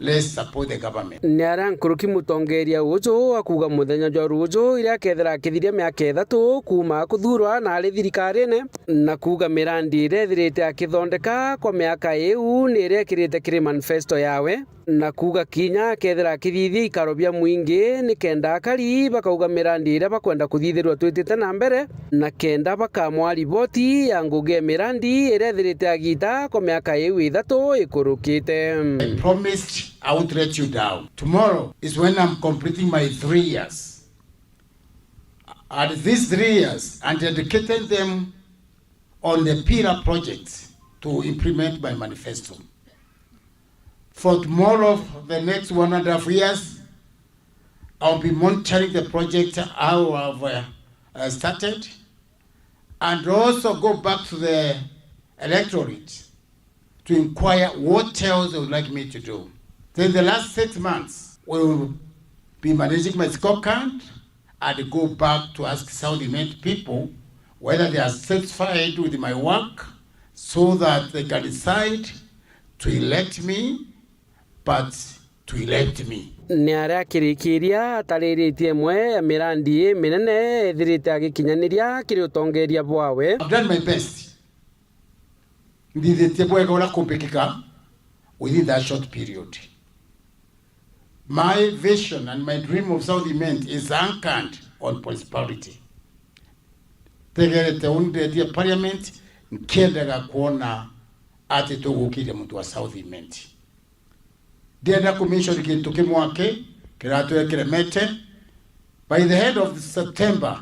Let's support the government. Ni aria nkuruki mutongeria uju akuuga muthenya jwa ruuju, iria akethira akithiria miaka ithatu kuuma akuthurwa na ari thirikarine, na kuuga mirandi iria ethirite akithondeka kwa miaka iu ni iria ekirite kiri manifesto yawe. na kuuga kinya akethira akithithia ikaro bia mwingi, ni kenda akari bakauga mirandi iria bakwenda kuthithirua twitite na mbere, na kenda bakamwa riboti ya ngugi ya mirandi iria ithirite agita kwa miaka iu ithatu ikurukite. I promised I would let you down. Tomorrow is when I'm completing my three years. And these three years, and dedicating them on the pillar projects to implement my manifesto. For tomorrow, for the next one and a half years, I'll be monitoring the project I have, uh, uh, started, and also go back to the electorate to inquire what else they would like me to do. Then the last six months, we will be managing my scorecard and go back to ask South Imenti people whether they are satisfied with my work so that they can decide to elect me, but to elect me. Ni aria akirikiria atariritie imwe ya mirandi iminene ethirite agikinyaniria kiri utongeria bwawe. I've done my best. Nthithitie bwega uria kumbikika within that short period. My vision and my dream of South Imenti is anchored on prosperity. Tegerete undetie parliament, nkiendaga kuona ati tugukiria muntu wa South Imenti. Ndienda kumention kintu kimwe aki kiratwire kiremete. By the end of September,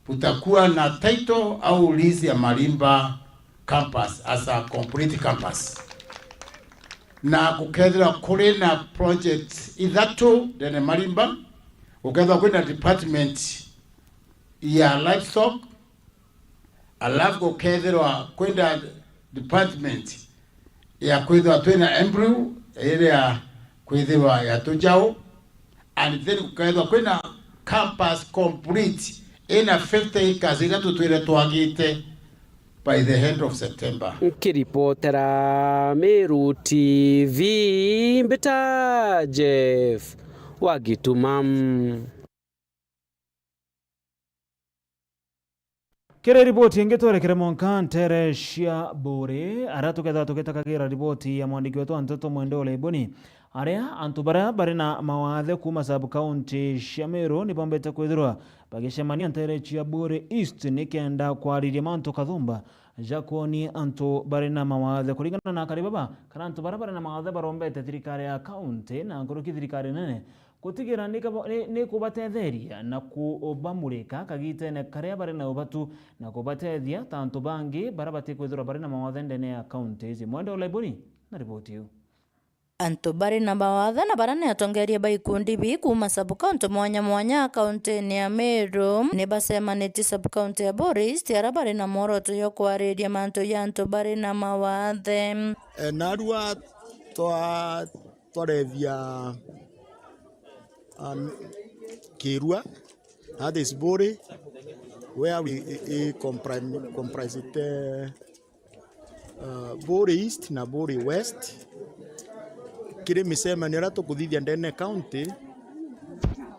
butakuwa na title au lease ya Marimba campus as a complete campus. Na gukethirwa kuri na projects ithatu ndene Marimba, gukethirwa kwina department ya livestock, alafu gukethirwa kwina department ya kwithirwa twina embryo iria kwithirwa ya tujau, and then gukethirwa kwina campus complete ina fifty acres iria tutwire twagite by the end of September. Nkiripotera Meru T V, mbita Jeff wa Gituma. Kiri riboti ingi, twerekere mwanka ntere cia Buuri, aria tukethirwa tugitakagira riboti ya mwandiki wetu wa nteto Mwende Ole Ibuni, aria antu baria bari na mawathe kuuma sub-county cia Meru ni bombete kwithirwa bagicemania ntere cia Buuri East nikenda kwariria mantu kathumba ja kwonia antu bari na mawathe. Kuringana na akari baba, kana antu baria bari na mawathe barombete thirikari ya county na nkuruki thirikari nene gutigira ni kabo-, ni, ni kubatetheria na kubamurika kagitene karia bari na ubatu na kubatethia ta antu bangi baria batikwithirwa bari na mawathe ndene ya county ici. Mwende Ole Ibuni na riboti iu. Antu bari na mawathe na baria ni atongeria ba ikundi bii kuuma sub-county mwanya mwanya kauntini ya Meru ni bacemanitie sub-county ya Buuri East, aria bari na mworoto jwa kwariria mantu ja antu bari na mawathe. E, narua twa-, twarethia, um, Kirua, that is Buuri, where we, i, i compri-, comprised, uh, uh, Buuri East na Buuri West, kiri micemanio iria tukuthithia ndene county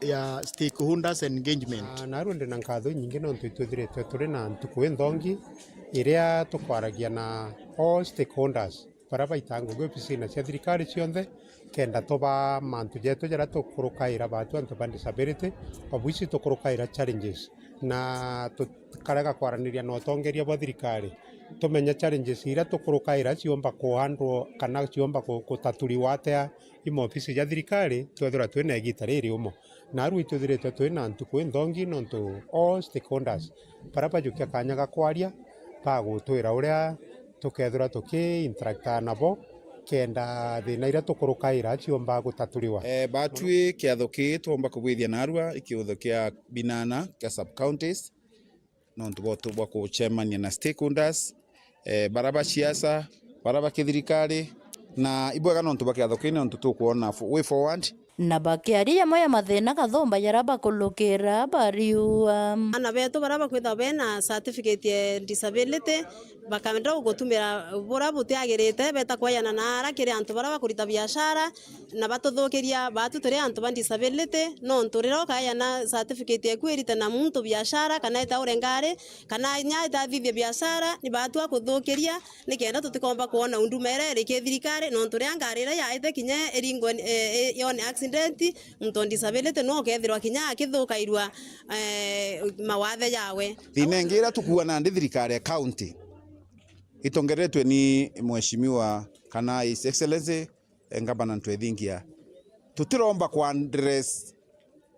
ya stakeholders engagement. Na, narua ndi na nkatho inyingi nontu itwithiritwe turi na ntuku inthongi iria tukwaragia na all stakeholders baria baitaga ngugi obisine cia thirikari cionthe, kenda tubaa mantu jetu jaria tukurukaira baatu antu ba disability, obuisi tukurukaira challenges, na tukarega kwaraniria na utongeria bwa thirikari, tumenye challenges iria tukurukaira ciumba kuhandle kana ciumba ku-, gutaturiwa atia i maobisi ja thirikari, twethirwa twina igita ririumo. Narua itwithiritwe twina ntuku inthongi nontu all stakeholders baria bajukia kanya ga kwaria bagutwira uria tukethirwa tuki-interacta nabo, kenda thina iria tukurukaira ciumba gutaturiwa. Eh, batwi kiatho kii twomba kubwithia narua i kiutho kia binana kia sub-counties, nontu bwa tu-, bwa kucemania na stakeholders, eh, baria ba siasa, baria ba kithirikari, na ibwega nontu bwa kiatho kii nontu tukwona fo-, way forward. Na bakiaria jamwe ya mathina Kathumba jaria bakulukira bariuga. Ana betu baria bakwithirwa bena certificate ya disability, bakenda gutumira buria butiagirite, beta kwayana na ara kiri antu baria bakurita biashara, na batuthukiria baatu turi antu ba disability, nontu riria ukayana certificate eku irite na muntu biashara, kana etaure ngari, kana inya etathithie biashara, ni baatu akuthukiria, nikenda tutikomba kwona unduma iria iri ki thirikari, nontu riria ngari iria yaite kinya iringwe, e, e, yone accident, muntu on disability no ukethirwa kinya akithukairua, e, mawathe jawe. Thina ingi iria tukuuga nandi thirikari ya county itongeretwe ni Mheshimiwa kana His Excellency, e, Ngavana Ntwethingia, tutiromba ku address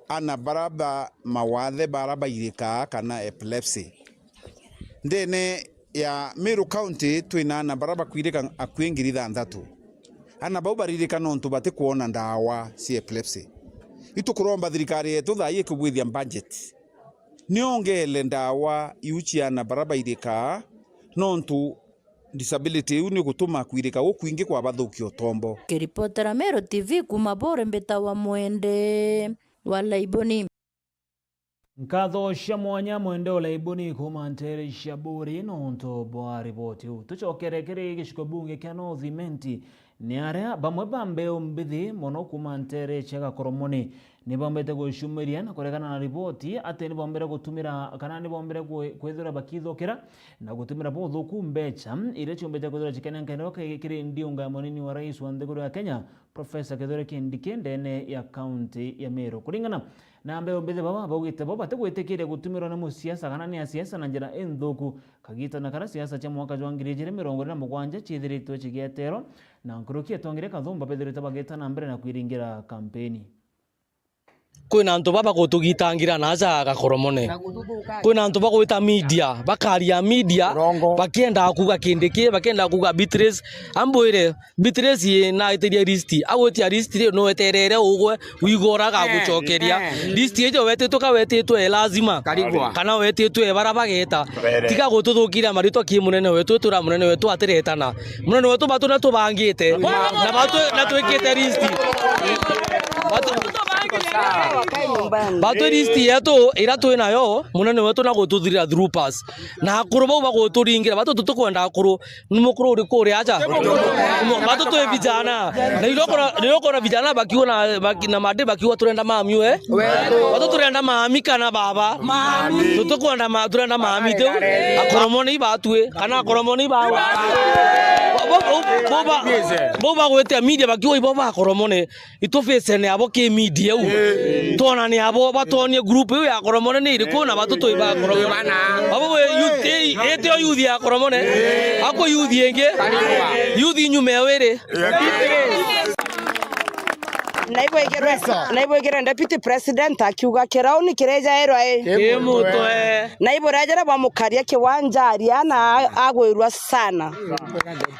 ana bara ba mawathe bara bairikaa kana epilepsy. Ndene ya Meru County twina ana bara bakwirika akui ngiri ithanthatu. Ana bau baririka nontu batikwona ndawa cia epilepsy. Itukuromba thirikari yetu thaa ii ikubwithia budget, niongeele ndawa iu cia ana bara bairikaa, nontu disability iu ni gutuma kwirika gukwingi kwa bathukia utombo. Kiripotera Meru T V kuuma Buuri, mbitawa Mwende wa Laiboni. Nkatho cia mwanya Mwende wa Laiboni kuuma nteere cia Buuri nontu bwa riboti iu. Tucokere kiri gicigo bunge kia North Imenti, ni aria bamwe ba mbeu mbithi mono kuuma nteere cia Gakoromoni ni bombete gucumiria na kuregana na riboti ati ni bombere gutumira kana ni bombere kwe-, kwithirwa bakithukira na gutumira buthuku mbecha iria ciombete kwithirwa cikenenkairwa ki-, kiri ndiunga ya munini wa rais wa nthiguru ya Kenya, Professor Kithure Kindiki, ndene ya kaunti ya Meru. Kuringana na mbeu mbithi baba, baugite bo batigwitikiria gutumirwa ni musiasa kana ni asiasa na njira inthuku, kagitana karia siasa cia mwaka jwa ngiri ijiri mirongo iri na mugwanja ciithiritwe cigieterwa, na nkuruki etongere Kathumba bethirite bagita na mbere na kwiringira kampeni. Kwina antu baba gutugitangira na aja Gakoromone. Kwina antu bagwita media, bakaria media, bakienda kuuga Kindiki, bakienda kuuga Beatrice. Ambwire, Beatrice ye naitirie list. Agwitia list ri, no weterere ugwe, wigora gagucokeria. List ijo wetitwe ka wetitwe lazima. Karigwa. Kana wetitwe bara bageta. Tiga gututhukiria maritwa ki munene wetu, twira munene wetu atiretana. Munene wetu batu na tubangite. Na batu na twikite list. Batu, batu list yetu ira twi nayo, munene wetu na gututhirira through pass. Na akuru bau baguturingira, batu tutikwenda akuru. Ni mukuru uriku uri aja? Batu twi vijana. Na riria ukona, riria ukona vijana bakiuga na, baki-, na madi bakiuga turenda mami we. Batu turenda mami kana baba. Tutikwenda ma-, turenda mami tu. Akoromone ibatue, kana akoromone ibawa. Bo, bo, bo, bo ba, bo bagwitia media bakiuga ibo ba akoromone. Itufacene abo ki media u. Ii. Twonane abo, batwonie group iu ya Koromone ni iriku na batu twi ba Koromone. Bana. Abo we youth, ii, itio youth ya Koromone. Ii. Ako youth ingi. Karigwa. Youth inyume ya wiri. Naibwigirwe, naibwigirwe Deputy President akiuga, "Kirauni kirejairwa ii." Ki mutwe. Na iburejera bwamukaria kiwanja aria na agwirua sana.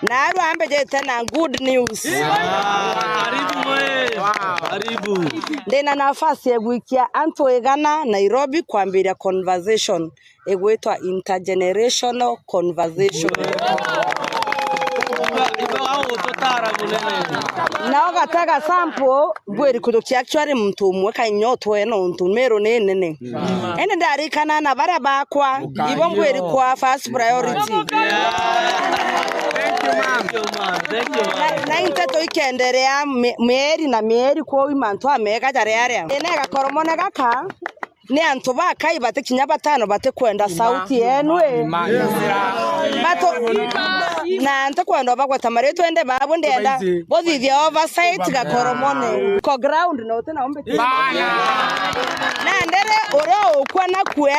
Na aru ambejete na good news. Ah, karibu mwe. Karibu. Ndina nafasi ya gwikia antu igana Nairobi kwambiria conversation igwitwa intergenerational conversation. Ibo, ibo, au tutara munene. Na ugatega sample, mbwiri kujukia actually muntu umwe kainya utwe nontu Meru ni nene. Indi ndarikana na baria bakwa, ibo mbwiri kwa first priority. Thank you, ma'am. Thank you, ma'am. Thank you, ma'am. Na, na inteto ikenderea mi-, mieri na mieri kwou mantu amega jaria aria. Ina igakoromone gaka, ni antu bakai bati kinya batano batikwenda sauti yenu, ii. Batu-, na ntikwenda ubagweta maritwa, indi babu ndienda buthithia oversight Gakoromone. Ko ground no uti na umbi. Bana. Na ndere uria ukua nakue.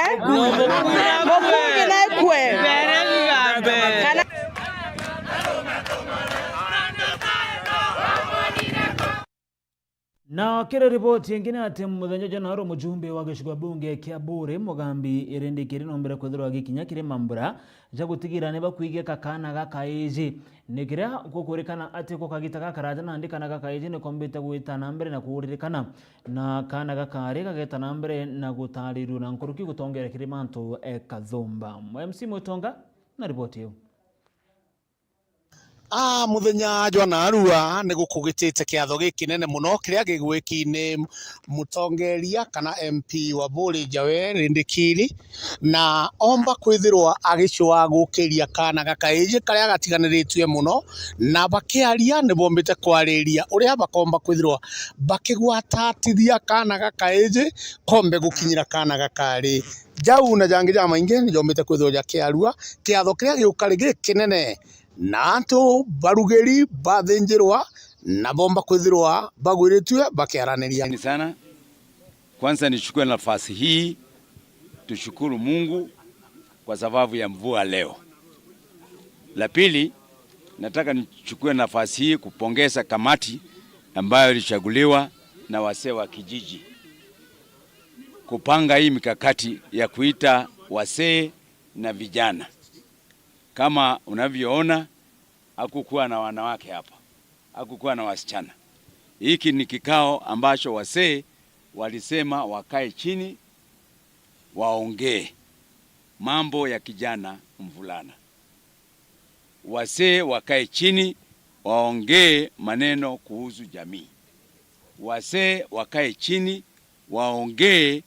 Mukungi nakue. Kana Na kiri riboti ingi ni ati muthenya jwa naaro mujumbe wa gicigo bunge kia Buuri, Mugambi Irindi Kiri, nombere kwithirwa agikinya kiri mambura ja gutigira ni bakwigika kaana ga kaiji. Ni kiria gukurikana ati ko kagita gakaraja nandi kaana ga kaiji ni kombite gwita na mbere na kuuririkana, na kaana ga kaari gageta na mbere na gutaririrwa na nkuruki gutongera kiri mantu e Kathumba. M C Mutonga na riboti iu. A, muthenya jwa narua ni gukugitite kiatho gikinene muno kiria gigwiki ni mutongeria kana M P wa Buuri Jawe Rindikiri, na omba kwithirwa agicua gukiria kaana gakaiji karia gatiganiritue muno, na bakiaria ni bombite kwariria uria bakomba kwithirwa bakigwatatithia kaana gakaiji kombe gukinyira kaana gakari. Jau na jangi jamaingi ni jombite kwithirwa jakiarua kiatho kiria giukari gikinene, na antu barugiri bathinjirwa na bomba kwithirwa bagwiritue bakiaraniria. Asante sana. Kwanza nichukue nafasi hii tushukuru Mungu kwa sababu ya mvua leo. La pili, nataka nichukue nafasi hii kupongeza kamati ambayo ilichaguliwa na wasee wa kijiji kupanga hii mikakati ya kuita wasee na vijana. Kama unavyoona, hakukuwa na wanawake hapa, hakukuwa na wasichana. Hiki ni kikao ambacho wasee walisema wakae chini waongee mambo ya kijana mvulana. Wasee wakae chini waongee maneno kuhusu jamii. Wasee wakae chini waongee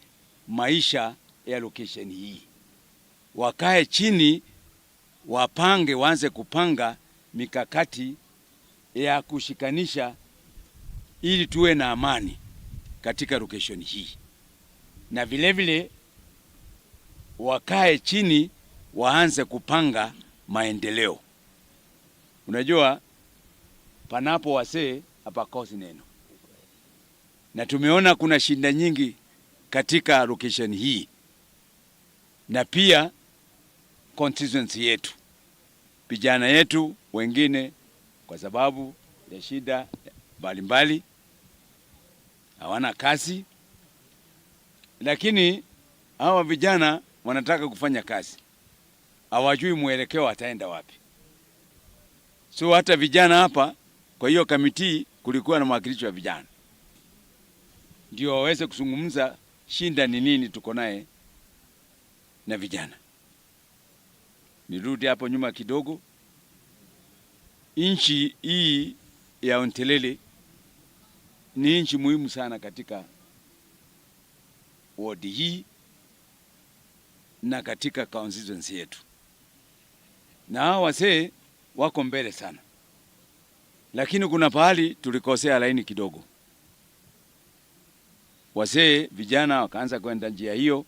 maisha ya location hii. Wakae chini wapange, waanze kupanga mikakati ya kushikanisha ili tuwe na amani katika location hii, na vile vile wakae chini waanze kupanga maendeleo. Unajua, panapo wasee hapakosi neno, na tumeona kuna shida nyingi katika location hii na pia constituency yetu. Vijana yetu wengine, kwa sababu ya shida mbalimbali, hawana kazi, lakini hawa vijana wanataka kufanya kazi, hawajui mwelekeo wataenda wapi. So hata vijana hapa, kwa hiyo kamiti kulikuwa na mwakilishi wa vijana, ndio waweze kuzungumza shida ni nini tuko naye na vijana. Nirudi hapo nyuma kidogo. Nchi hii ya Ontelele ni nchi muhimu sana katika ward hii na katika constituency yetu, na hawa wasee wako mbele sana, lakini kuna pahali tulikosea laini kidogo. Wasee, vijana wakaanza kwenda njia hiyo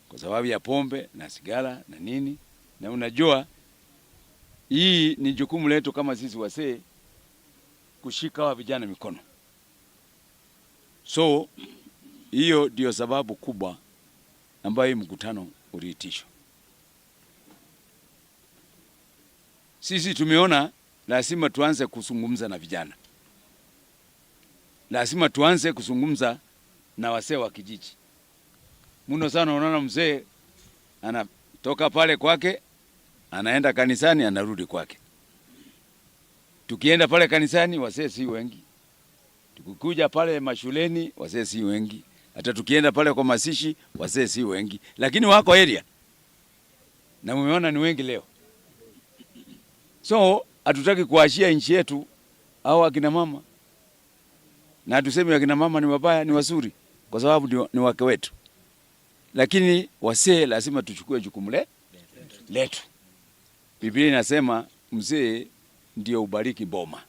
kwa sababu ya pombe na sigara na nini, na unajua, hii ni jukumu letu kama sisi wasee kushika hawa vijana mikono. So hiyo ndio sababu kubwa ambayo hii mkutano uliitishwa. Sisi tumeona lazima tuanze kuzungumza na vijana, lazima tuanze kuzungumza na wasee wa kijiji. Muno sana unaona mzee anatoka pale kwake, anaenda kanisani, anarudi kwake. Tukienda pale kanisani, wasee si wengi. Tukikuja pale mashuleni, wasee si wengi. Hata tukienda pale kwa mazishi, wasee si wengi. Lakini wako area. Na mumeona ni wengi leo. So, hatutaki kuachia nchi yetu au akina mama. Na tuseme akina mama ni wabaya, ni wazuri, kwa sababu ni, ni wake wetu. Lakini wasee lazima tuchukue jukumu le-, letu. Biblia inasema mzee ndio ubariki boma.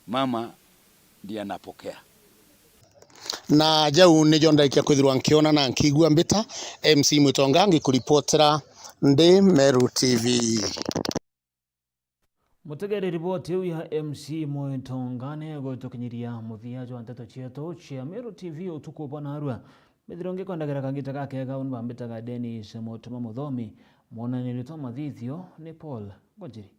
Mama ndiye anapokea. Na jau nijo ndaikia kwithirwa nkiona na nkigua mbita. M C Mwitonga ngikuripotera ndi Meru T V. Mutegere riboti iu ya M C Mwitonga ni gutukinyiria muthia jwa nteto cietu cia Meru T V utuku bwa narua. Mbithirwa ngikwendagera kagita gakega uni bambitaga Dennis Mutuma Muthomi, mwonaniria twa mathithio ni Paul Ngonjiri.